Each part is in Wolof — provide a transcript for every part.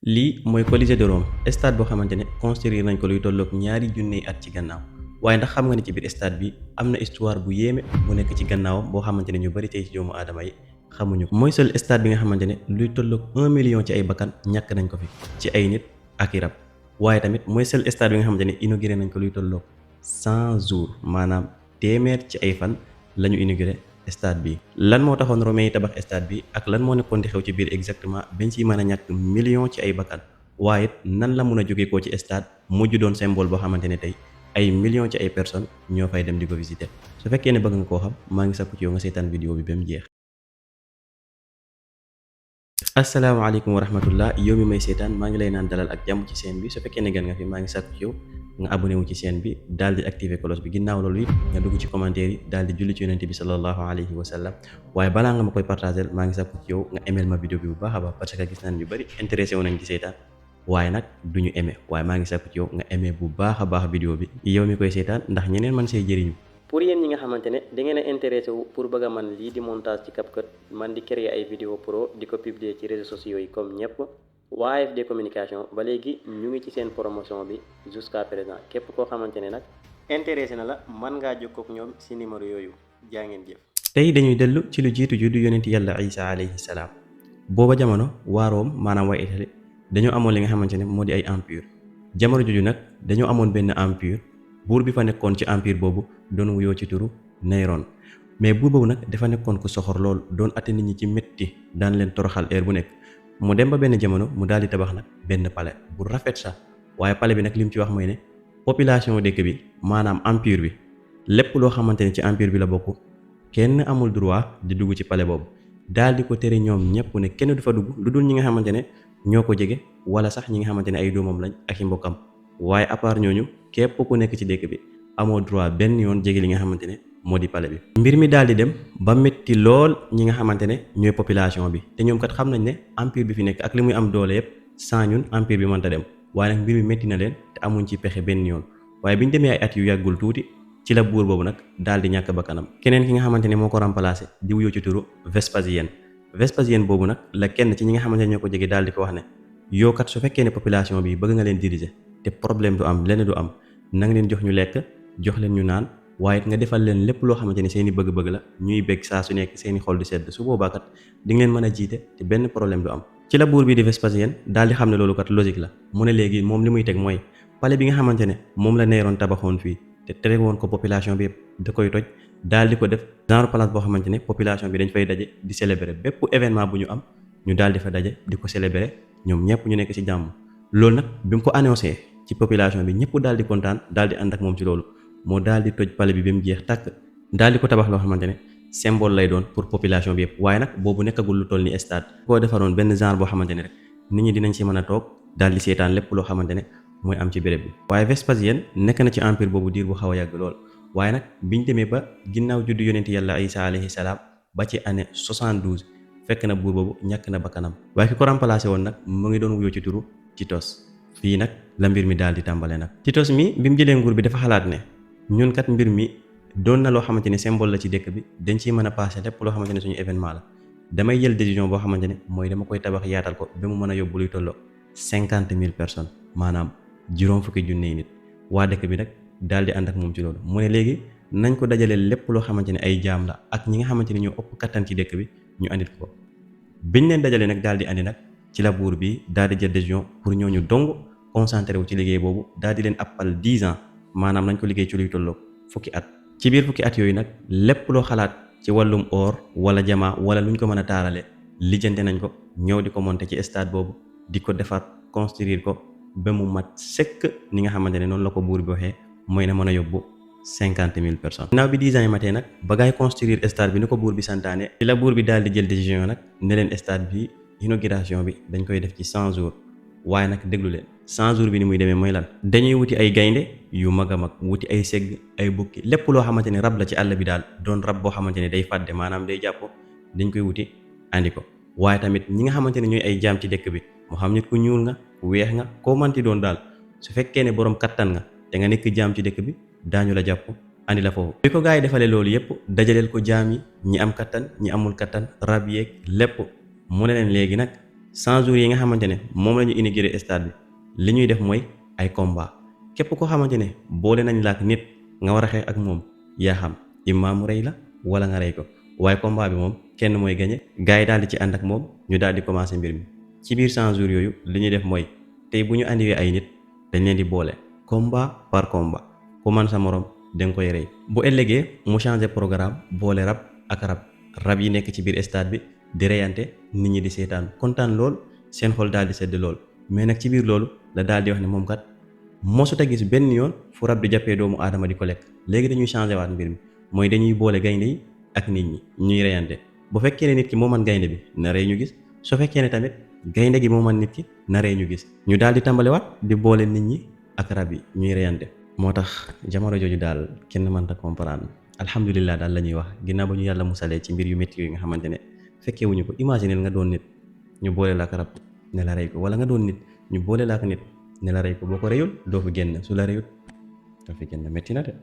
lii mooy Colisée de Rome stade boo xamante ne construire nañ ko luy tolloog ñaari junney at ci gannaaw waaye ndax xam nga ne ci biir stade bi am na histoire bu yéeme bu nekk ci gannaawam boo xamante ne ñu bari tey ci doomu aadama yi xamuñu ko. mooy seul stade bi nga xamante ne luy tolloog 1 million ci ay bakkan ñàkk nañ ko fi ci ay nit ak i rab waaye tamit mooy seul stade bi nga xamante ne inauguré nañ ko luy tolloog 100 jours maanaam téeméer ci ay fan lañu inauguré stade bi. lan moo taxoon romain yi tabax stade bi ak lan moo nekkoon di xew ci biir exactement bañ ciy mën a ñàkk million ci ay bakkan waaye nan la mun a jóge koo ci stade mujj doon symbole boo xamante ne tey ay million ci ay personnes ñoo fay dem di ko visiter. su fekkee ne bëgg nga koo xam maa ngi sakku ci yow nga seetaan vidéo bi ba mu jeex. asalaamaaleykum wa rahmatullah yow mi may seetaan maa ngi lay naan dalal ak jàmm ci chaîne bi. su fekkee ne gan nga fi maa ngi sakku ci yow nga abonné wu ci chaîne bi daal di activer cloche bi ginnaaw loolu it nga dugg ci commentaire yi daal di julli ci yonente bi sallallahu alayhi wa sallam waaye balaa nga ma koy partager maa ngi sakku ci yow nga aimel ma vidéo bi bu baax a baax parce que gis naa ne ñu bari intéressé wu nañ ci seetaan waaye nag duñu aimé waaye maa ngi sakku ci yow nga aimé bu baax a baax vidéo bi yow mi koy seetaan ndax ñeneen man see jëriñu. pour yéen ñi nga xamante ne da ngeen a intéressé wu pour bëgg a man lii di montage ci CapCut man di créer ay vidéo pro di ko publier ci réseaux sociaux yi comme ñëpp waa AFD communication ba léegi ñu ngi ci seen promotion bi jusqu'à présent képp koo xamante ne nag intéressé na la mën ngaa jokkoo ak ñoom ci numéro yooyu jaa ngeen jëf. tey dañuy dellu ci lu jiitu juddu yonent yàlla Isa alayhi salaam booba jamono waa Rome maanaam waa Italie dañoo amoon li nga xamante ne moo di ay empire jamono jooju nag dañoo amoon benn empire buur bi fa nekkoon ci empire boobu doon wuyoo ci turu Néron mais buur boobu nag dafa nekkoon ku soxor lool doon atte nit ñi ci métti daan leen toroxal heure bu nekk mu dem ba benn jamono mu daal di tabax nag benn palais bu rafet sax waaye palais bi nag li mu ci wax mooy ne population dëkk bi maanaam empire bi lépp loo xamante ne ci empire bi la bokk kenn amul droit di dugg ci palais boobu daal di ko tere ñoom ñëpp ne kenn du fa dugg lu dul ñi nga xamante ne ñoo ko jege wala sax ñi nga xamante ne ay doomam lañ ak i mbokkam waaye à part ñooñu képp ku nekk ci dëkk bi amoo droit benn yoon jege li nga xamante ne moo di palais bi. mbir mi daal di dem ba métti lool ñi nga xamante ne ñooy population bi te ñoom kat xam nañ ne empire bi fi nekk ak li muy am doole yëpp sans ñun empire bi mënta dem waaye nag mbir mi métti na leen te amuñ ci pexe benn yoon waaye bi ñu demee ay at yu yàggul tuuti ci la buur boobu nag daal di ñàkk bakkanam keneen ki nga xamante ne moo ko remplacé di wuyoo ci turu Vespasien boobu nag la kenn ci ñi nga xamante ne ñoo ko jege daal di ko wax ne yow kat su fekkee ne population bi bëgg nga leen diriger te problème du am lenn du am na nga leen jox ñu lekk jox leen ñu naan waaye nga defal leen lépp loo xamante ne seeni bëgg-bëgg la ñuy bég saa su nekk seeni xol di sedd su boobaa kat di nga leen mën a jiite te benn problème du am. ci la buur bi di Vespasien daal di xam ne loolu kat logique la mu ne léegi moom li muy teg mooy palais bi nga xamante ne moom la Néron tabaxoon fii te tere woon ko population bi yëpp da koy toj daal di ko def genre place boo xamante ne population bi dañ fay daje di célébrer bépp événement bu ñu am ñu daal di fa daje di ko célébrer ñoom ñëpp ñu nekk ci jàmm loolu nag bi mu ko annoncé ci population bi ñëpp daal di kontaan daal di ànd ak moom ci loolu moo daal di toj palais bi ba mu jeex tàkk daal di ko tabax loo xamante ne symbole lay doon pour population bi yëpp waaye nag boobu nekkagul lu toll ni stade koo defaroon benn genre boo xamante ne rek nit ñi dinañ ci mën a toog daal di seetaan lépp loo xamante ne mooy am ci béréb bi. waaye Vespasien nekk na ci empire boobu diir bu xaw a yàgg lool waaye nag biñ demee ba ginnaaw juddu yonent yàlla Isa alayhi salaam ba ci année 72 fekk na buur boobu ñàkk na bakkanam waaye ki ko remplacé woon nag mu ngi doon wuyoo ci turu Titus. fii nag la mbir mi daal di tàmbale nag Titus mi bi mu jëlee nguur bi dafa xalaat ne ñun kat mbir mi doon na loo xamante ne symbole la ci dëkk bi dañ ciy mën a passé lépp loo xamante ne suñu événement la damay jël décision boo xamante ne mooy dama koy tabax yaatal ko ba mu mën a yóbbu luy tolloo 50,000 personnes maanaam juróom fukki junniy nit waa dëkk bi nag daal di ànd ak moom ci loolu mu ne léegi nañ ko dajale lépp loo xamante ne ay jaam la ak ñi nga xamante ne ñoo ëpp kattan ci dëkk bi ñu andit ko biñ leen dajale nag daal di andi nag ci la buur bi daal di jël décision pour ñooñu dong concentré wu ci liggéey boobu daal di leen appal 10 ans maanaam nañ ko liggéey ci luy tolloo fukki at ci biir fukki at yooyu nag lépp loo xalaat ci wàllum or wala jamaa wala luñ ko mën a taarale lijjante nañ ko ñëw di ko monter ci stade boobu di ko defar construire ko ba mu mat sëkk ni nga xamante ne noonu la ko buur bi waxee mooy ne mën a yóbbu 50,000 personnes. ginnaaw bi 10 ans yi matee nag ba gaay construire stade bi ni ko buur bi santaane ci la buur bi daal di jël décision nag ne leen stade bi inauguration bi dañ koy def ci 100 jours waaye nag déglu leen 100 jours bi ni muy demee mooy lan dañuy wuti ay gaynde yu mag a mag wuti ay segg ay bukki lépp loo xamante ne rab la ci àll bi daal doon rab boo xamante ne day fàdde maanaam day jàpp dañ koy wuti andi ko waaye tamit ñi nga xamante ne ñooy ay jaam ci dëkk bi moo xam nit ku ñuul nga ku weex nga koo manti doon daal su fekkee ne borom kattan nga te nga nekk jaam ci dëkk bi daañu la jàpp andi la foofu bi ko gaa yi defalee loolu yépp dajaleel ko jaam yi ñi am kattan ñi amul kattan rab yeeg lépp mu ne leen léegi nag 100 jours yi nga xamante ne moom la ñu inauguré stade bi li ñuy def mooy ay combat képp koo xamante ne boole nañ la ak nit nga war a xeex ak moom yaa xam imma mu rey la wala nga rey ko waaye combat bi moom kenn mooy gagné gars yi daal di ci ànd ak moom ñu daal di commencé mbir mi ci biir 100 jours yooyu li ñuy def mooy tey bu ñu andiwee ay nit dañ leen di boole combat par combat ku man sa morom danga koy rey bu ëllëgee mu changé programme boole rab ak rab yi nekk ci biir stade bi di reyante nit ñi di seetaan kontaan lool seen xol daal di sedd lool mais nag ci biir loolu la daal di wax ne moom kat mosut a gis benn yoon fu rab di jàppee doomu aadama di ko lekk léegi dañuy changé waat mbir mi mooy dañuy boole gaynde yi ak nit ñi ñuy reyante bu fekkee ne nit ki moo man gaynde bi na rey ñu gis su fekkee ne tamit gaynde gi moo man nit ki na rey ñu gis ñu daal di tàmbaliwaat di boole nit ñi ak rab yi ñuy reyante moo tax jamono jooju daal kenn mënta comprendre alhamdulilah daal la ñuy wax ginnaaw ba ñu yàlla musalee ci mbir yu métti yooyu nga xamante ne fekkee wuñu ko imaginer nga doon nit ñu boole la ak rab ne la rey ko wala nga doon nit ñu boole la ak nit ne la rey ko boo ko reyul doo fi génn su la reyul doo fi génn métti na de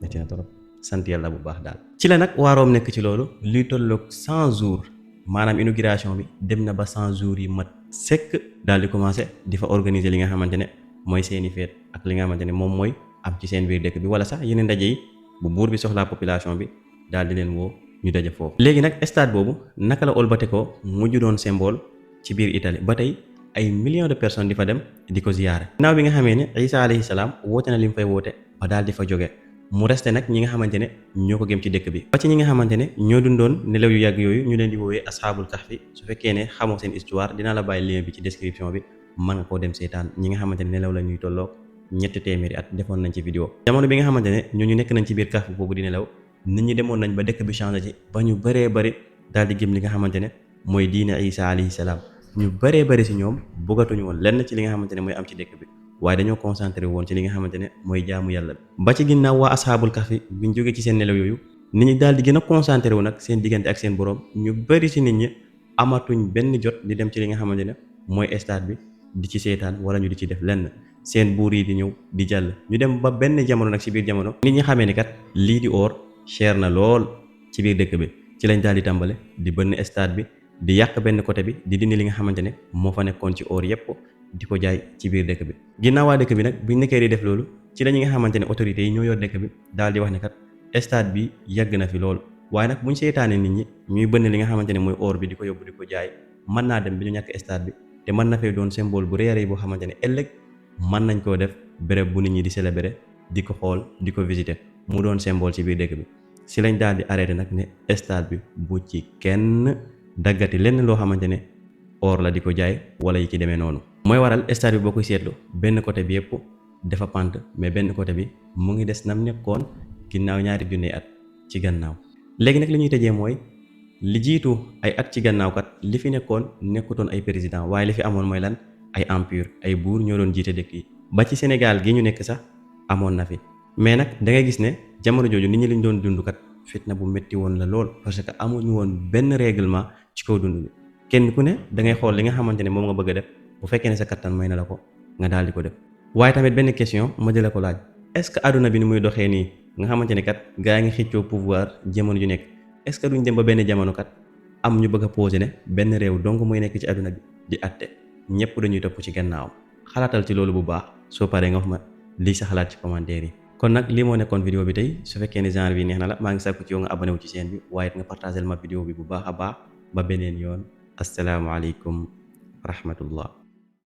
métti na trop sant yàlla bu baax daal. ci la nag waaroom nekk ci loolu luy tolloog 100 jours maanaam inauguration bi dem na ba 100 jours yi mat sekk daal di commencé di fa organiser li nga xamante ne mooy seeni feet ak li nga xamante ne moom mooy am ci seen biir dëkk bi wala sax yeneen ndaje yi bu buur bi soxlaa population bi daal di leen woo ñu daje foofu. léegi nag stade boobu naka la olbate ko mujj doon symbole ci biir Italie ba tey ay millions de personnes di fa dem di ko ziyaare. ginnaaw bi nga xamee ne Isa alayhi salaam woote na li mu fay woote ba daal di fa jóge mu resté nag ñi nga xamante ne ñoo ko gëm ci dëkk bi ba ci ñi nga xamante ne ñoo dundoon nelaw yu yàgg yooyu ñu leen di woowee asxaabul kahfi su fekkee ne xamoo seen histoire dinaa la bàyyi lien bi ci description bi mën nga koo dem seetaan ñi nga xamante ne nelaw la ñuy tolloog ñetti téeméeri at defoon nañ ci vidéo jamono bi nga xamante ne ñooñu nekk nañ ci biir kahf boobu di nelaw nit ñi demoon nañ ba dëkk bi changé ci ba ñu bëree bëri daal di gëm li nga xamante ne mooy diine Isa alayhi salaam ñu bëree bëri si ñoom bëggatuñu woon lenn ci li nga xamante ne mooy am ci dëkk bi waaye dañoo concentré woon ci li nga xamante ne mooy jaamu yàlla bi ba ci ginnaaw waa asxaabul kahfi biñ jógee ci seen nelaw yooyu nit ñi daal di gën a concentré wu nag seen diggante ak seen borom ñu bëri si nit ñi amatuñ benn jot di dem ci li nga xamante ne mooy stade bi di ci seetaan wala ñu di ci def lenn seen buur yi di ñëw di jàll ñu dem ba benn jamono nag ci biir jamono nit ñi xamee ni kat lii di or cher na lool ci biir dëkk bi ci lañ daal di tàmbale di bënn stade bi di yàq benn côté bi di dindi li nga xamante ne moo fa nekkoon ci or yépp di ko jaay ci biir dëkk bi ginnaaw waa dëkk bi nag buñ nekkee di def loolu ci la ñi nga xamante ne autorités yi ñoo yor dëkk bi daal di wax ne kat stade bi yàgg na fi lool waaye nag buñ seetaanee nit ñi ñuy bënn li nga xamante ne mooy or bi di ko yóbbu di ko jaay mën naa dem bi ñu ñàkk stade bi te mën na fee doon symbole bu rëy a rëy boo xamante ne ëllëg mën nañ koo def béréb bu nit ñi di célébrer di ko xool di ko visiter mu doon symbole ci biir dëkk bi si lañ daal di arrêté nag ne stade bi bu ci kenn daggati lenn loo xamante ne or la di ko jaay wala yi ci demee noonu mooy waral stade bi boo koy seetlu benn côté bi yëpp dafa pant mais benn côté bi mu ngi des nam nekkoon ginnaaw ñaari junne at ci gannaaw léegi nag li ñuy tëjee mooy li jiitu ay at ci gannaaw kat li fi nekkoon nekkutoon ay président waaye li fi amoon mooy lan ay empire ay buur ñoo doon jiite dëkk yi ba ci Sénégal gi ñu nekk sax amoon na fi mais nag da ngay gis ne jamono jooju nit ñi liñ doon dund kat fitna bu métti woon la lool parce que amuñu woon benn règlement ci kaw dund bi kenn ku ne da ngay xool li nga xamante ne moom nga bëgg a def bu fekkee ne sa kattan may na la ko nga daal di ko def waaye tamit benn question ma di la ko laaj est-ce que àdduna bi ni muy doxee nii nga xamante ne kat gaa yi ngi xëccoo pouvoir jamono ju nekk est-ce que duñ dem ba benn jamono kat am ñu bëgg a posé ne benn réew donc mooy nekk ci àdduna bi di atte ñëpp dañuy topp ci gannaawam xalaatal ci loolu bu baax soo paree nga wax ma lii sa xalaat ci commentaire yi. kon nag lii moo nekkoon vidéo bi tey su fekkee ne genre bi neex na la maa ngi sàkku ci yow nga abonné wu ci chaîne bi waaye it nga partagé ma vidéo bi bu baax a baax ba beneen yoon asalaamaaleykum wa rahmatullah.